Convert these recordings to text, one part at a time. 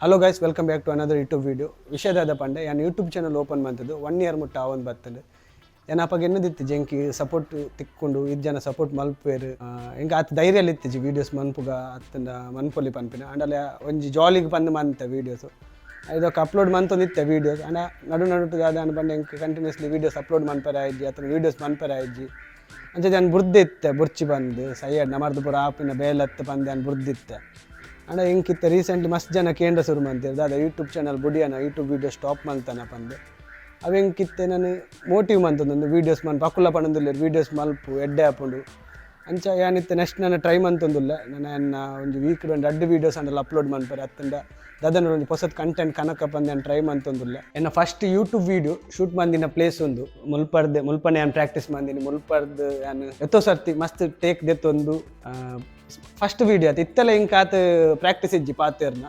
Hello guys, welcome back to another YouTube video. ವಿಷಯದಾದ ಪಂಡೆ ಯಾನ್ YouTube channel open ಮಂತದ್ದು 1 year ಮುಟ್ಟ ಆವೊಂದು ಬತ್ತಂಡು. ಯಾನ್ ಅಪಗ ಎನ್ನದಿತ್ತು ಜೆಂಕಿ ಸಪೋರ್ಟ್ ತಿಕ್ಕೊಂಡು ಇದು ಜನ ಸಪೋರ್ಟ್ ಮಲ್ಪೇರು, ಎಂಕ್ ಆತ್ ಧೈರ್ಯ ಇತ್ತಿಜಿ ವೀಡಿಯೋಸ್ ಮನ್ಪುಗ ಅತ್ತಂಡ ಮನ್ಪೊಲಿ ಪನ್ಪಿನ. ಅಂಡಲ ಒಂಜಿ ಜಾಲಿಗೆ ಪಂದ್ ಮಂತೆ ವೀಡಿಯೋಸ್, ಇದಕ್ಕೆ ಅಪ್ಲೋಡ್ ಮಂತೊಂದಿತ್ತೆ ವೀಡಿಯೋಸ್. ಅಂಡ ನಡು ನಡುಟು ದಾದ ಪಂಡ ಎಂಕ್ continuously videos upload ಮನ್ಪೆರೆ ಆಯ್ಜಿ ಅಥವಾ ವೀಡಿಯೋಸ್ ಮನ್ಪೆರೆ ಆಯ್ಜಿ. ಅಂಚ ಯಾನ್ ಬುರ್ದಿತ್ತೆ ಇತ್ತೆ ಬುರ್ಚಿ ಬಂದು ಸೈಯಡ್ ನಮರ್ದು ಪೂರ ಆಪಿನ ಬೇಲತ್ತು ಪಂದ್ ಯಾನ್ ಬುರ್ದಿತ್ತೆ. ಅಂಡ ಎಂಕಿತ್ತೆ ರೀಸೆಂಟ್ಲಿ ಮಸ್ತ್ ಜನ ಕೇಂದ್ರ ಶುರು ಮಂತೇರು, ದಾದ ಯೂಟ್ಯೂಬ್ ಚಾನಲ್ ಬುಡಿಯನ, YouTube video stop ಮಲ್ತಾನ ಪಂದ್. ಅವು ಎಂಕಿತ್ತೆ ನಾನು ಮೋಟಿವ್ ಮಂತೊಂದು ವೀಡಿಯೋಸ್ ಮನ್ ಪಕ್ಕುಲ ಪಣೊಂದುಲ್ಲೆರ್, ವೀಡಿಯೋಸ್ ಮಲ್ಪು ಎಡ್ಡೆ ಆಪುಂಡು ಅಂಚ. ಯಾನಿತ್ತೆ ನೆಕ್ಸ್ಟ್ ನಾನು ಟ್ರೈ ಮಂತೊಂದುಲ್ಲೆ. ನಾನು ಎನ್ನ ಒಂಜಿ ವೀಕ್ ಒಂಜಿ ರಡ್ಡ್ ವೀಡಿಯೋಸ್ ಅಂಡಲ ಅಪ್ಲೋಡ್ ಮನ್ಪರೆ ಅತ್ತಂಡ ದಾದನ ಒಂಜಿ ಪೊಸತ್ ಕಂಟೆಂಟ್ ಕನಕ ಪಂದ್ ಯಾನ್ ಟ್ರೈ ಮಂತೊಂದುಲ್ಲೆ. ಎನ್ನ first YouTube video shoot ಮಂದಿನ ಪ್ಲೇಸ್ ಒಂದು ಮುಲ್ಪರ್ದೆ, ಮುಲ್ಪನೆ ಯಾನ್ ಪ್ರಾಕ್ಟೀಸ್ ಮಂದಿನಿ. ಮುಲ್ಪರ್ದು ಯಾನ್ ಎತ್ತೋ ಸರ್ತಿ ಮಸ್ತ್ ಟೇಕ್ ದೆತ್ತೊಂದು ಫಸ್ಟ್ ವೀಡಿಯೋ ಆತು. ಇತ್ತಲ ಇಂಕ ಆತ್ ಪ್ರಾಕ್ಟೀಸ್ ಇಜ್ಜಿ ಪಾತೆರ್ನ,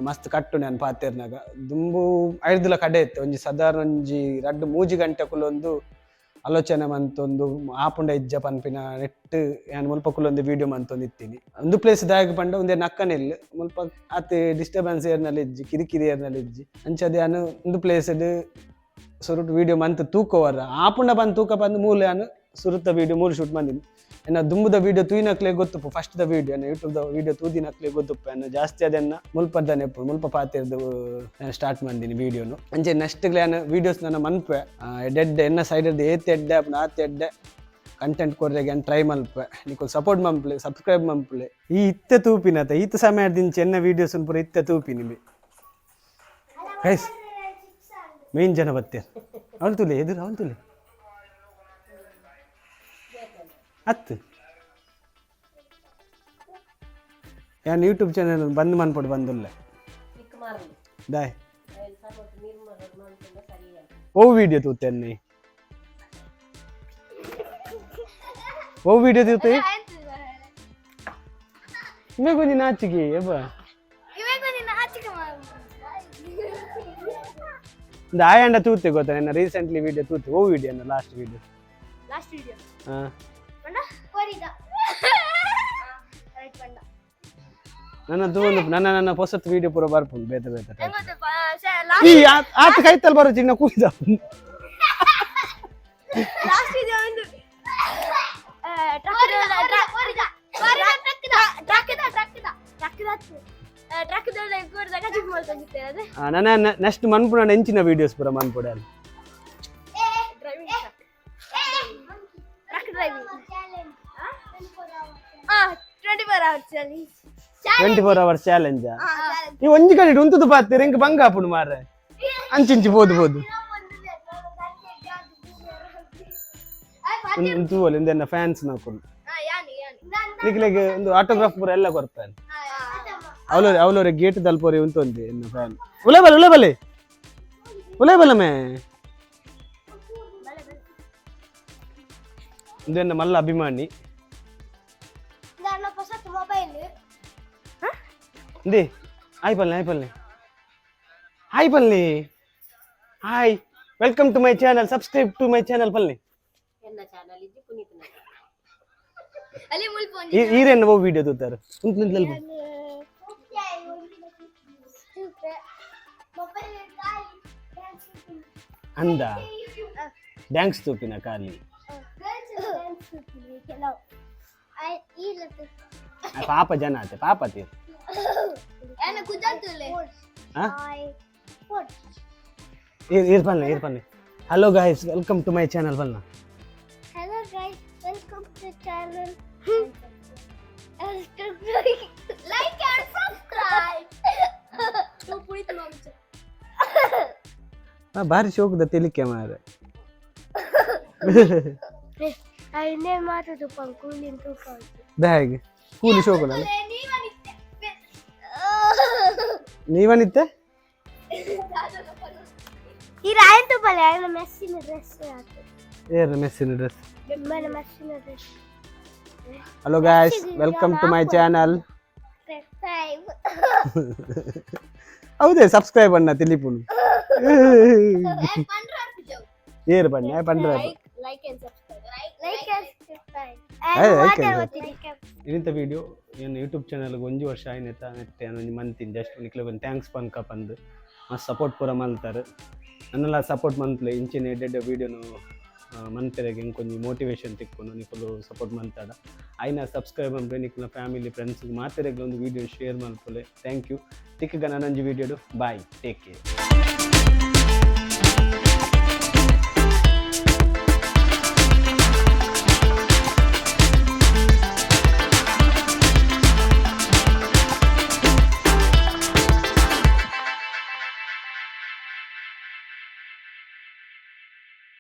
ಮಸ್ತ್ ಕಟ್ಟು ನಾನು ಪಾತೆರ್ನಾಗ ದುಂಬು ಐರ್ದುಲ ಕಡೆ ಇತ್ತು. ಒಂಜಿ ಸಾಧಾರಣ ಒಂಜಿ ರಡ್ಡ್ ಮೂಜಿ ಗಂಟೆ ಕುಲೊಂದು ಆಲೋಚನೆ ಮಂತೊಂದು ಆಪುಂಡ ಇಜ್ಜ ಪನ್ಪಿನ ನೆಟ್ ಯಾನ್ ಮುಲ್ಪ ಕುಲೊಂದು ವೀಡಿಯೋ ಮಂತೊಂದು ಇತ್ತೀನಿ. ಒಂದು ಪ್ಲೇಸ್ ದಾಯಗ ಪಂಡ ಒಂದೇ ನಕ್ಕನಿಲ್, ಮುಲ್ಪ ಆತ್ ಡಿಸ್ಟರ್ಬೆನ್ಸ್ ಏರ್ನಲ್ಲಿ ಇಜ್ಜಿ, ಕಿರಿಕಿರಿ ಏರ್ನಲ್ಲಿ ಇಜ್ಜಿ. ಅಂಚದ ಯಾನ್ ಒಂದು ಪ್ಲೇಸ್ ಸುರುಟ್ ವೀಡಿಯೋ ಮಂತ್ ತೂಕೋವರ ಆಪುಂಡ ಬಂದು ತೂಕ ಬಂದು ಮೂಲ ಯಾನ್ ಸುರುತ್ತ ವೀಡಿಯೋ ಮೂಲು ಶೂಟ್ ಮಂದಿನಿ. ಎನ್ನ ದುಂಬುದ ವೀಡಿಯೋ ತೂಯಿನಕ್ಲೆ ಗೊತ್ತುಪ್ಪು, first the video ಎನ್ನ ಯೂಟ್ಯೂಬ್ the video ತೂದಿನಕ್ಲೆ ಗೊತ್ತುಪ್ಪು. ಎನ್ನ ಜಾಸ್ತಿ ಅದನ್ನ ಮುಲ್ಪದನೆ ಮುಲ್ಪ ಪಾತೆರ್ದು ಸ್ಟಾರ್ಟ್ ಮಂದಿನಿ ವೀಡಿಯೋನು. ಅಂಚೆ ನೆಕ್ಸ್ಟ್ ಯಾನ್ ವೀಡಿಯೋಸ್ ನನ್ನ ಮನ್ಪೆ ಎಡ್ಡೆ ಎನ್ನ ಸೈಡ್ ಏತ್ ಎಡ್ಡೆ ಆಪುಂಡು ಆತ್ ಎಡ್ಡೆ ಕಂಟೆಂಟ್ ಕೊರ್ರೆಗೆ ಯಾನ್ ಟ್ರೈ ಮಲ್ಪೆ. ನಿಕುಲು ಸಪೋರ್ಟ್ ಮಂಪ್ಲೆ, ಸಬ್ಸ್ಕ್ರೈಬ್ ಮಂಪ್ಲೆ. ಈ ಇತ್ತೆ ತೂಪಿನತ ಈತ ಸಮಯದಿಂಚ ಎನ್ನ ವೀಡಿಯೋಸ್ ಪೂರ ಇತ್ತೆ ತೂಪಿನಿ ಗೈಸ್. ಮೇನ್ ಜನ ಬತ್ತೇರ್, ಅವಳು ತುಲೆ ಎದುರು ಅವಳು ತುಲೆ ಅತ್ತು. ಯಾನ್ ಯೂಟ್ಯೂಬ್ ಚಾನಲ್ ಬಂದ್ ಮನ್ಪೊಡು ಬಂದುಲ್ಲೆ ದಾಯ್ ಓ ವಿಡಿಯೋ ತೂತೆನ್ನಿ, ಓ ವಿಡಿಯೋ ತೂತೆ ಇಮೆ ಕೊಂಚ ನಾಚಿಕೆ ಎಬ್ಬ. ಒಂದು ಆಯಾಂಡ ತೂತೆ ಗೊತ್ತಾ? ನನ್ನ ರೀಸೆಂಟ್ಲಿ ವಿಡಿಯೋ ತೂತೆ, ಓ video last video. Last video? ಹಾ. ಪಂಡ ಕೋರಿದ ರೈಟ್ ಪಂಡ. ನನ್ನ ತೂವೊಂದು ನನ್ನ ನನ್ನ ಪೊಸತ್ ವಿಡಿಯೋ ಪೂರ ಬರ್ಪುಂಡು ಬೇತೆ ಬೇತೆ type. ಎಂಗೊತ್ತೆ? ಈ ಆತ ಕೈತಲ್ ಬರೋ ಚಿನ್ನ ಕೂದ. ಲಾಸ್ಟ್ ವಿಡಿಯೋ ಒಂದು truck truck truck truck truck ಕೋರಿದ ಕಜಿಪ್ ಮಾಡ್ಕೊಂಡಿದ್ದೆ ಅದೇ. ನನ್ನ ನೆಕ್ಸ್ಟ್ ಮನ್ಪುಣ ಎಂಚಿನ ವಿಡಿಯೋಸ್ ಪೂರ ಮನ್ಪುಡ driving truck driving 24 hours challenge. 24 hours challenge? ಈ ಒಂಜಿ ಕಡೆ ಉಂತುದು ಪಾತ್ತೀರ ಇಂಕ್ ಬಂಗ ಆಪುಂಡು ಮಾರ್ರೆ. ಅಂಚಿಂಚಿ ಬೋದು ಬೋದು ಒಂದು ತೂವಲ್ ಇಂದೆನ್ನ ಫ್ಯಾನ್ಸ್ ನಕುಲು. ನಿಕ್ಲೆಗ್ ಒಂದು ಆಟೋಗ್ರಾಫ್ ಪೂರ ಎಲ್ಲ ಕೊರ್ಪೇನೆ. ಅವಲೋರಿ ಅವಲೋರಿ ಗೇಟ್ ದಲ್ಪೋರಿ ಉಂತೊಂದಿ ಎನ್ನ ಫ್ಯಾನ್. ಉಲೆ ಬಲೆ ಉಲೆ ಬಲೆ ಉಲೆ ಬಲೆ ಮೇ. ಇಂದೆನ್ನ ಮಲ್ಲ ಅಭಿಮಾನಿ. ಮೊಬೈಲ್. ಇಂದಿ ಹಾಯ್ ಪಲ್ಲೆ, ಹಾಯ್ ಪಲ್ಲೆ, ಹಾಯ್ ಪಲ್ಲೆ, hi, welcome to my channel, subscribe to my channel ಪಲ್ಲೆ. ಅಲ್ಲಿ ಮುಲ್ಪ. ಈರೆನ್ನ ಓ ವಿಡಿಯೋ ತೂತಾರೆ ಉಂಟು ನಿಂತಲ್. ಅಂದ ಡ್ಯಾನ್ಸ್ ತೂಪಿನ ಖಾಲಿ. ಪಾಪ ಜನ ಆತೆ ಪಾಪ ತೀರ್. ಹಾ ಈರ್ ಪಲ್ಲೆ ಈರ್ ಪಲ್ಲೆ. Hello guys, welcome to my channel ಪಲ್ನ. Hello guys, welcome to channel. Like and subscribe. To Puneeth ಮಾಂಸ. ಭಾರಿ ಶೋಕದ ತೆಲಿಕೆ ಮಾರೆ. ಐನೇ ಮಾತಾಡು ಪಂಕುಲಿನ ತೂಕ. ಬ್ಯಾಗ್ ಕೂಲಿ ಶೋಕುಲ ನೀವನಿತ್ತೆ. ಈ ರಾಯಂತು ಬಲೆ ఆయన ಮೆಸ್ಸಿನ ಡ್ರೆಸ್. ಏರ್ ಮೆಸ್ಸಿನ ಡ್ರೆಸ್? మన ಮೆಸ್ಸಿನ dress. Hello guys, welcome to my channel. Subscribe. ಹೌದೇ, ಸಬ್ಸ್ಕ್ರೈಬ್ ಅಣ್ಣ ತಿಳಿಪುನು. ಏರ್ ಬನ್ನಿ ಪಂಡ್ರ. Like and subscribe, like and subscribe. Hey, like and ಇನ್ನಿಂತ video. ಏನು ಯೂಟ್ಯೂಬ್ ಚಾನಲ್ಗೆ ಒಂಜಿ ವರ್ಷ ಆಯ್ನೆತ ನೆಟ್ಟೆ ಒಂಜಿ ಮಂತಿನ ಜಸ್ಟ್ ನಿಕ್ಲೆ ಒಂದು thanks ಪನ್ಕ ಪಂದ್. ಮಸ್ತ್ ಸಪೋರ್ಟ್ ಪೂರ ಮಲ್ತಾರೆ. ನನ್ನೆಲ್ಲ ಸಪೋರ್ಟ್ ಮಂತ್ಲೆ ಇಂಚಿನ ಎಡ್ಡೆ ವೀಡಿಯೋನು ಮನ್ಪೆರೆಗ್ ಎಂಕೊಂಜಿ ಮೋಟಿವೇಶನ್ ತಿಕ್ಕೊಂಡು. ನಿಕುಲು ಸಪೋರ್ಟ್ ಮಂತಾಡ ಆಯ್ನ ಸಬ್ಸ್ಕ್ರೈಬ್ ಮನ್ಪೆ. ನಿಕ್ಲ ಫ್ಯಾಮಿಲಿ, ಫ್ರೆಂಡ್ಸ್ ಮಾತೆರೆಗ್ಲ ಒಂದು ವೀಡಿಯೋ ಶೇರ್ ಮಲ್ಪುಲೆ. Thank you. ತಿಕ್ಕಗ ನನೊಂಜಿ ವೀಡಿಯೋಡು. Bye, take care.